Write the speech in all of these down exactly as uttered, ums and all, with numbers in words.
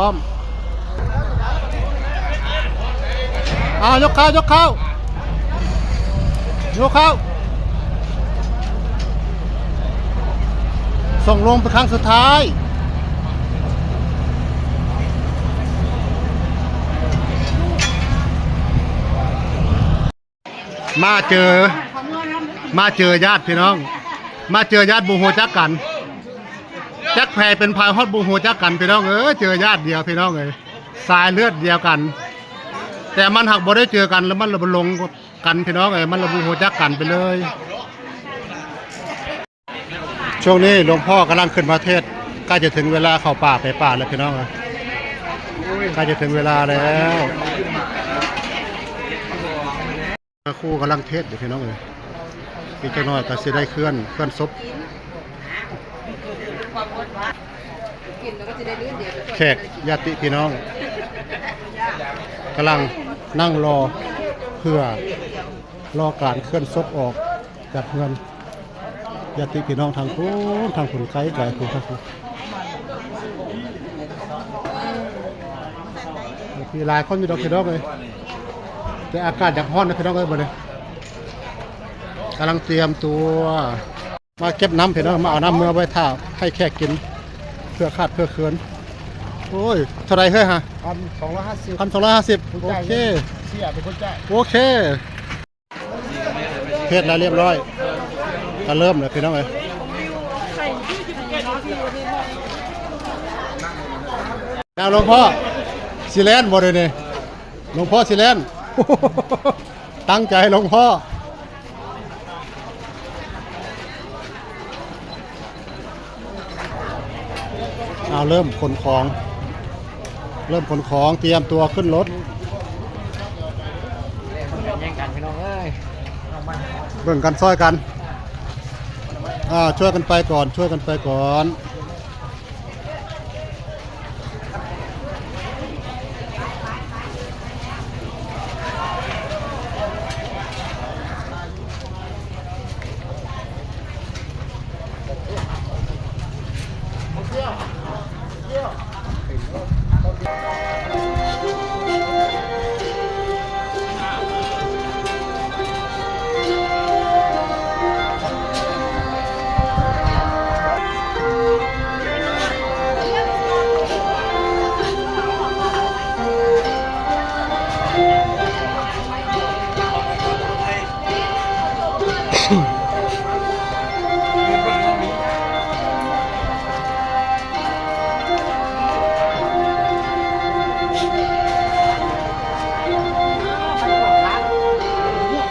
พร้อม อ่ายกเข้ายกเข้า ยกเข้า ส่งลงเป็นครั้งสุดท้าย มาเจอ มาเจอญาติพี่น้อง มาเจอญาติบ่ฮู้จักกัน จักไผเป็นไผฮอดบ่ฮู้จักกันพี่น้องเอ้ย เจอญาติเดียวพี่น้องเอ้ย สายเลือดเดียวกัน แต่มันหากบ่ได้เจอกันแล้วมันละบ่หลงกันพี่น้องเอ้ย มันละบ่ฮู้จักกันไปเลย ช่วงนี้หลวงพ่อกำลังขึ้นมาเทศน์ ใกล้จะถึงเวลาเข้าป่าไปป่าแล้วพี่น้องเอ้ย ใกล้จะถึงเวลาแล้ว พระครูกำลังเทศน์อยู่พี่น้องเอ้ย อีกจักหน่อยก็สิได้เคลื่อน เคลื่อนศพ แขกญาติพี่น้องกำลังนั่งรอ เพื่อรอการเคลื่อนศพออกจากเฮือน ญาติพี่น้องทางพุ้น ทางพุ้นไกลๆพุ้น ทางพุ้น มีหลายคนอยู่ดอกพี่น้องเอ้ย แต่อากาศอยากร้อนนะพี่น้องเอ้ย บัดนี้กำลังเตรียมตัว มาเก็บน้ำพี่น้อง มาเอาน้ำเมือไว้ถ้าให้แขกกิน เพื่อขาดเพื่อเขิน โอ้ย เท่าไรเฮ้ยฮะ พันสองร้อยห้าสิบ พันสองร้อยห้าสิบ โอเค เสียเป็นคนจ่าย โอเค เทศน์แล้วเรียบร้อย ก็เริ่มแล้วพี่น้องเอ้ย แล้วหลวงพ่อสิแล่นบ่เดี๋ยวนี้ หลวงพ่อสิแล่น ตั้งใจหลวงพ่อ เอาเริ่มขนของ เริ่มขนของ เตรียมตัวขึ้นรถ แย่งกันพี่น้องเอ้ย เบิ่งกันซ่อยกัน อ่า ช่วยกันไปก่อน ช่วยกันไปก่อน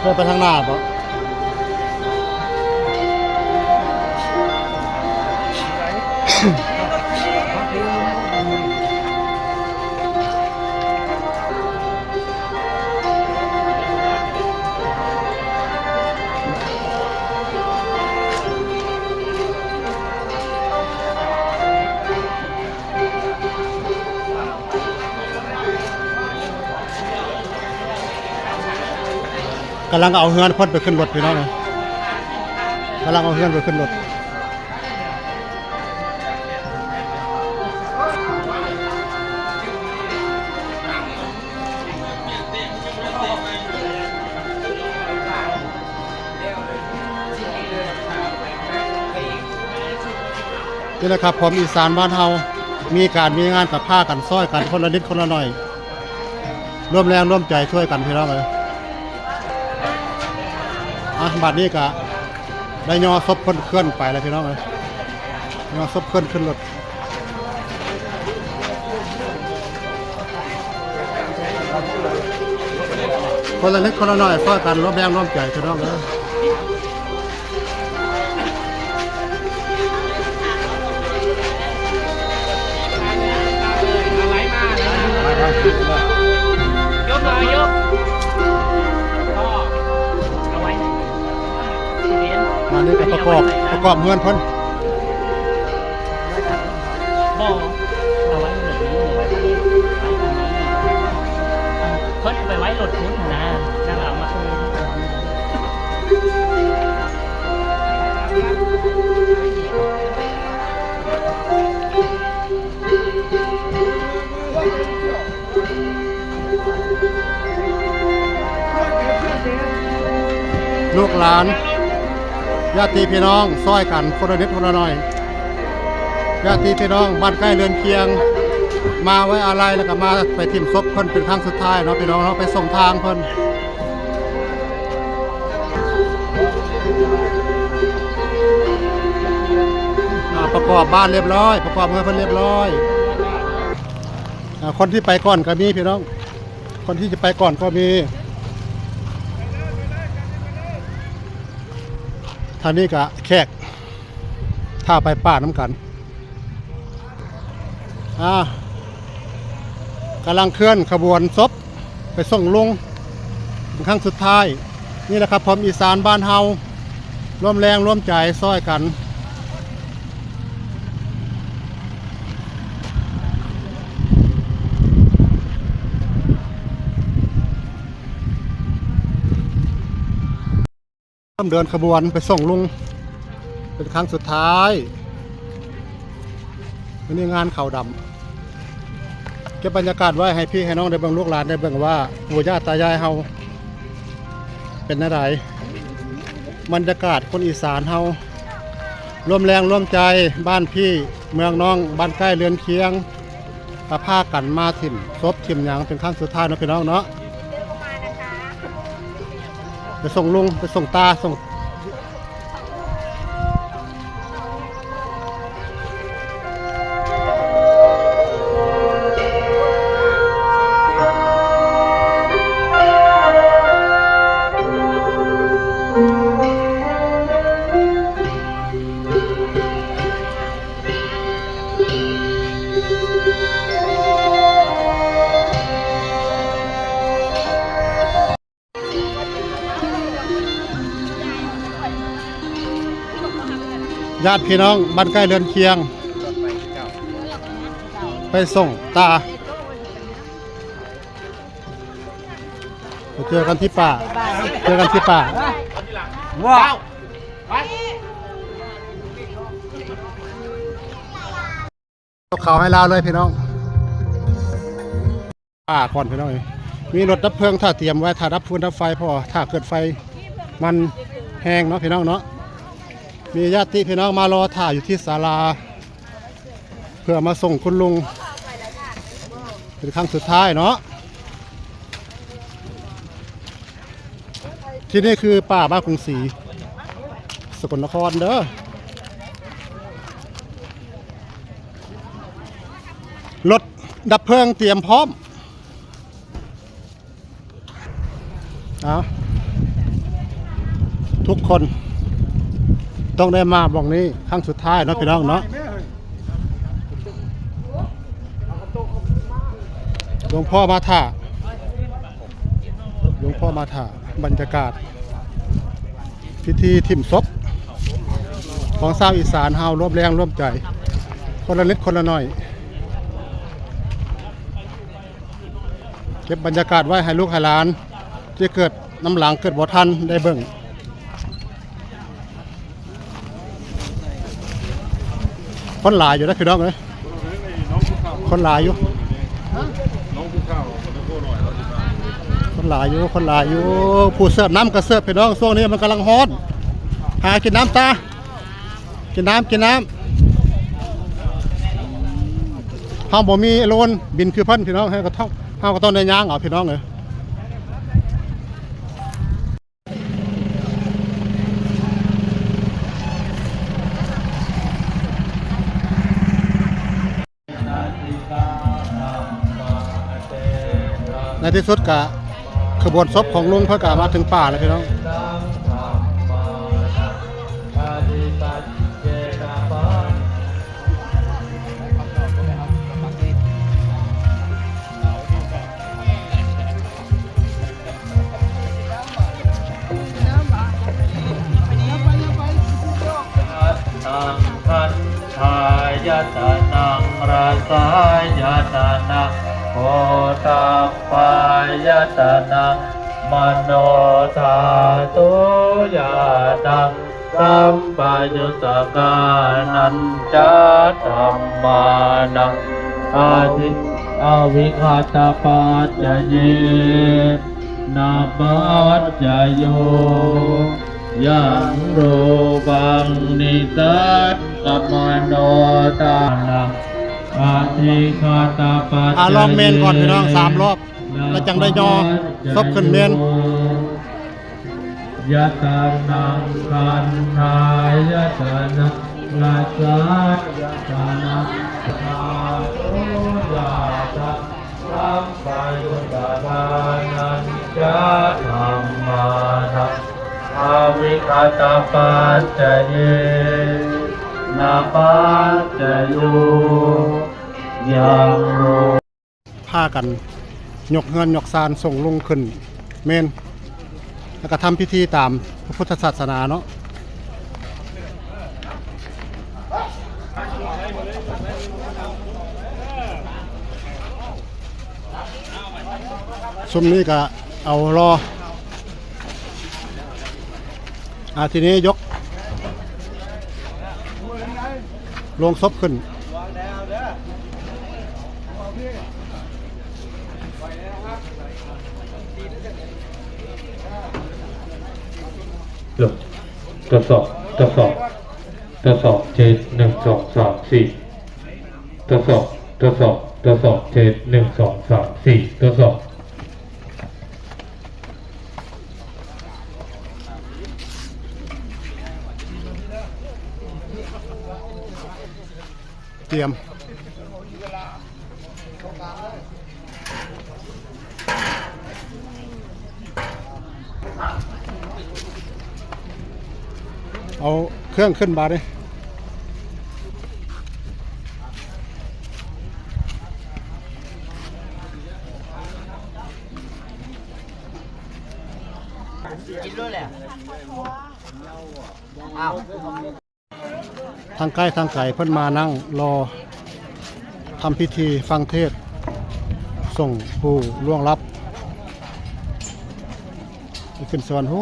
เดินไปทางหน้าบ่ กำลังเอาเฮือนเพิ่นไปขึ้นรถพี่น้องเอ้ย กำลังเอาเฮือนไปขึ้นรถ นี่แหละครับ ผมอีสานบ้านเฮา มีการมีงานก็พากันซ่อยกันคนละนิดคนละหน่อย ร่วมแรงร่วมใจช่วยกันพี่น้องเอ้ย อ่ะ บัดนี้ก็ได้ย่อศพเพิ่นเคลื่อนไปแล้วพี่น้องเอ้ย ย่อศพเคลื่อนขึ้นรถ คนละนิดคนละหน่อยซ่อยกันร่วมแรงร่วมใจพี่น้องเอ้ย ยกเลยยก เอาไว้ มานี่ก็ประกอบ ประกอบเฮือนเพิ่น บ่ เอาไว้แบบนี้ เพิ่นไปไว้รถพุ้นนะ นั่นเอามาคืน ลูกหลาน ญาติพี่น้อง ซ่อยกัน คนละนิดคนละหน่อย ญาติพี่น้อง บ้านใกล้เรือนเคียง มาไว้อาลัย แล้วก็มาไปถิ่มศพเพิ่นเป็นครั้งสุดท้ายเนาะ พี่น้องเนาะ ไปส่งทางเพิ่น อ่า ประกอบบ้านเรียบร้อย ประกอบเฮือนเพิ่นเรียบร้อย อ่า คนที่ไปก่อนก็มีพี่น้อง คนที่จะไปก่อนก็มี ทางนี้ก็แขก ถ้าไปป่าน้ำกัน อ่า กำลังเคลื่อนขบวนศพไปส่งลุงเป็นครั้งสุดท้าย นี่แหละครับ ผมอีสานบ้านเฮา ร่วมแรงร่วมใจซ่อยกัน เริ่มเดินขบวนไปส่งลุงเป็นครั้งสุดท้าย วันนี้งานขาวดำ เก็บบรรยากาศไว้ให้พี่ให้น้องได้เบิ่ง ลูกหลานได้เบิ่งว่าปู่ย่าตายายเฮาเป็นแนวใด บรรยากาศคนอีสานเฮา ร่วมแรงร่วมใจ บ้านพี่เมืองน้อง บ้านใกล้เรือนเคียง ก็พากันมาถิ่มศพถิ่มหยังเป็นครั้งสุดท้ายเนาะพี่น้องเนาะ ไปส่งลุง ไปส่งตา ส่ง ญาติพี่น้องบ้านใกล้เรือนเคียง ไปส่งตา ไปเจอกันที่ป่า เจอกันที่ป่า ว้าว เขาให้ลาวเลยพี่น้อง ป่าก่อนพี่น้องเอ้ย มีรถดับเพลิงถ้าเตรียมไว้ ถ้าดับฟืนดับไฟ เพราะว่าถ้าเกิดไฟมันแห้งเนาะพี่น้องเนาะ มีญาติพี่น้องมารอถ่ายอยู่ที่ศาลา เพื่อมาส่งคุณลุงเป็นครั้งสุดท้ายเนาะ ที่นี่คือป่าบ้านกรุงศรี สกลนครเด้อ รถดับเพลิงเตรียมพร้อม เอา ทุกคนต้องได้มาบ่องนี้ครั้งสุดท้ายเนาะพี่น้องเนาะ หลวงพ่อมาถ่า หลวงพ่อมาถ่า บรรยากาศ พิธีถิ่มศพ ของชาวอีสานเฮาร่วมแรงร่วมใจ คนละนิดคนละหน่อย เก็บบรรยากาศไว้ให้ลูกให้หลาน ที่เกิดนำหลังเกิดบ่ทันได้เบิ่ง คนหลายอยู่นะพี่น้องเอ้ย คนหลายอยู่ คนหลายอยู่ คนหลายอยู่ ผู้เสิร์ฟน้ำก็เสิร์ฟพี่น้อง ช่วงนี้มันกำลังฮ้อน หากินน้ำตา กินน้ำ กินน้ำ เฮาบ่มีโลนบินคือเพิ่นพี่น้อง เฮาก็ต้อง เฮาก็ต้องได้ย่างเอาพี่น้องเอ้ย ในที่สุดก็ขบวนศพของลุงเพิ่นก็มาถึงป่าแล้วพี่น้อง ตังคันธายตนัง รสายตนัง โผฏฐัพพายตนัง มโนธาตุญาณัง สัมปยุตตะกานัญจาธัมมานัง อธิ อวิคตปัจจเยนะปัจจโย ยังรูปังนิสังขมโน ตานังอวิคตปัจจเย อ่ะ ลองเมนก่อนพี่น้อง สามรอบ แล้วจังได้ย่อศพขึ้นเมน ยตานังขันธายตนะ รัสสายตนะ ธาตุยาตะ สัมปยุตตานัญจะธัมมานัง อวิคตปัจจเยนะปัจจโย ยังโร พากันยกเฮือนยกซานส่งลงขึ้นเมน แล้วก็ทำพิธีตามพระพุทธศาสนาเนาะ ซุมนี้ก็เอารอ อ่า ทีนี้ยก โลงศพขึ้น ทดสอบ ทดสอบ ทดสอบ เทส หนึ่ง สอง สาม สี่ ทดสอบ ทดสอบ ทดสอบ เทส หนึ่ง สอง สาม สี่ ทดสอบ เตรียม เอาเครื่องขึ้นมาดิ กินด้วยแหละ อ้าว ทางใกล้ทางไกลเพิ่นมานั่งรอทำพิธีฟังเทศน์ส่งผู้ล่วงลับไปขึ้นสวรรค์ โอ้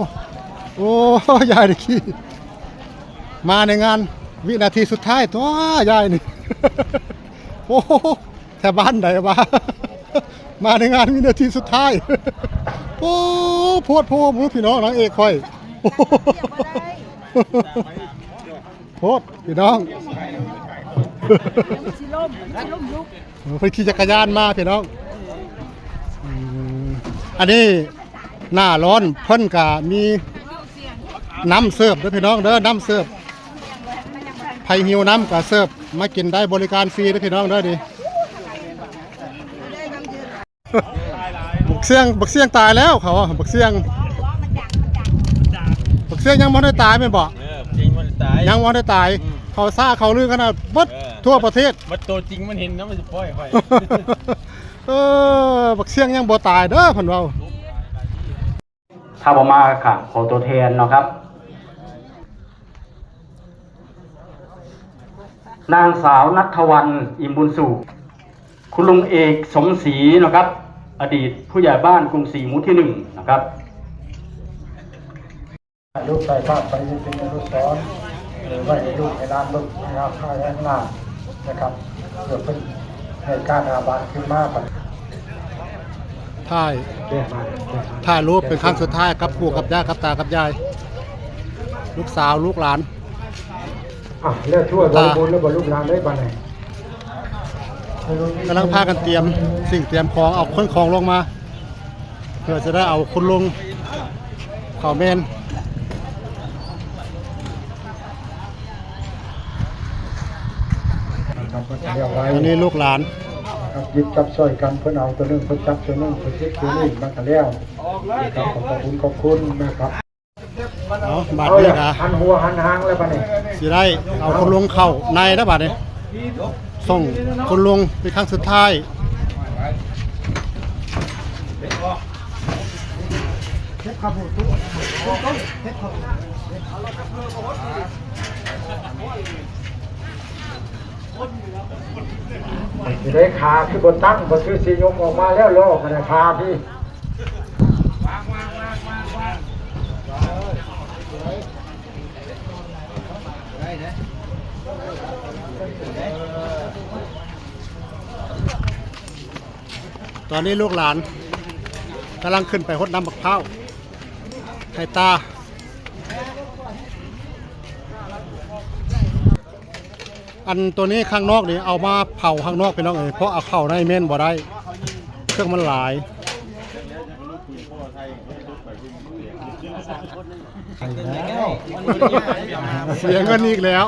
โอ้ ยายได้ขี้ มาในงานวินาทีสุดท้ายตัวยายนี่ โอ้ แถวบ้านไหนวะ มาในงานวินาทีสุดท้าย โอ้ โพดโพดพี่น้องนางเอกข่อย โพดพี่น้อง เพิ่นขี่จักรยานมาพี่น้อง อืม อันนี้หน้าร้อนเพิ่นก็มีน้ำเสิร์ฟเด้อพี่น้องเด้อ น้ำเสิร์ฟ ไผหิวน้ำก็เสิร์ฟมากินได้ บริการฟรีเด้อพี่น้องเด้อนี่ บักเสี่ยง บักเสี่ยงตายแล้วเขาอะ บักเสี่ยง บักเสี่ยงยังบ่ได้ตายแม่นบ่ เออ จริงมันตาย ยังบ่ได้ตาย อืม เขาซ่าเขาลือกันนะเบิด เออ ทั่วประเทศ มันตัวจริงมันเห็นนะ มันสิปล่อยไป เออ บักเสี่ยงยังบ่ตายเด้อเพิ่นเว้า ถ้าบ่มาก็ขอตัวแทนเนาะครับ นางสาวณัฐวรรณ อิ่มบุญสู่ คุณลุงเอกสมศรีนะครับ อดีตผู้ใหญ่บ้านกรุงศรีหมู่ที่หนึ่งนะครับ ลูกถ่ายภาพไปเป็นอนุสรณ์ เออ ไว้ให้ลูกให้หลานเบิ่งนะครับ ภายหลังหน้านะครับ เพื่อเพิ่นให้การอาบานขึ้นมาครับ ถ่าย เดี๋ยวมา เดี๋ยวมา ถ่ายรูปเป็นครั้งสุดท้ายกับปู่กับย่ากับตากับยาย ลูกสาวลูกหลาน อ่ะ แล้วทั่วบริบูรณ์แล้วบ่ลูกหลานได้ปานไหน กำลังพากันเตรียมสิ่งเตรียมของ เอาเครื่องของลงมา เพื่อจะได้เอาคนลงเขาเมน นะครับ ก็จะเรียกไว้ อันนี้ลูกหลาน นะครับ หยิบจับช่วยกัน เพิ่นเอาตัวหนึ่ง เพิ่นจับตัวหนึ่ง เพิ่นเก็บตัวนี้ มันก็แล้วนะครับ ขอบพระคุณ ขอบคุณนะครับ เอา บาด เอา นี้ ละ นะ หันหัวหันหางแล้วบัดนี้ สิได้เอาคนลงเข้าในแล้วบัดนี้ ส่งคนลงเป็นครั้งสุดท้าย สิได้ขาคือบ่ตั้ง บ่คือสิยกออกมาแล้ว ล้อกันนะ ขาพี่ ได้นะ ตอนนี้ลูกหลานกำลังขึ้นไปหดน้ำบักพร้าวให้ตา อันตัวนี้ข้างนอกนี่เอามาเผาข้างนอกพี่น้องเอ้ย เพราะเอาเข้าในเม่นบ่ได้ เครื่องมันหลาย เสียเงินอีกแล้ว